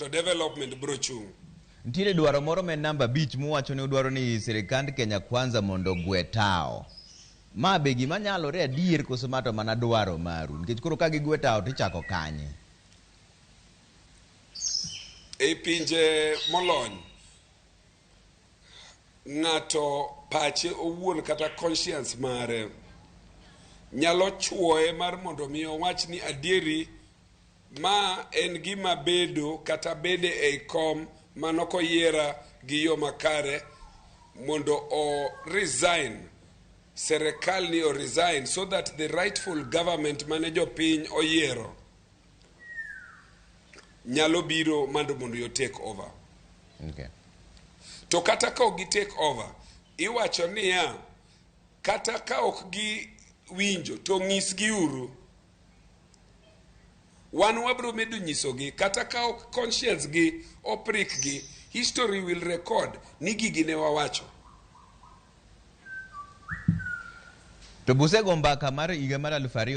to development bro chung'. Nitiere dwaro moro ma en namba abich muwacho ni udwaro ni sirikand Kenya Kwanza mondo ogwe tawo. Ma be gima nyalore adier koso ma to mana dwaro maru? Nikech koro ka gigwe tawo to ichako kanye? E pinje molony, ng'ato pache owuon kata conscience mare nyalo chuoye mar mondo mi owach ni adieri ma en gima bedo kata bede ei kom mano koyiera gi yo makare mondo o resign serikal ni o resign so that the rightful government mane jopiny oyiero nyalo biro mando mondo yo take over. Okay. To kata ka ok gi take over, iwacho niya, kata ka ok giwinjo to nyisgi uru. Wan wabro medo nyisogi kata ka ok conscience gi oprick gi, history will record ni gigi ne wawacho. To busego mbaka mar higa mar 2000.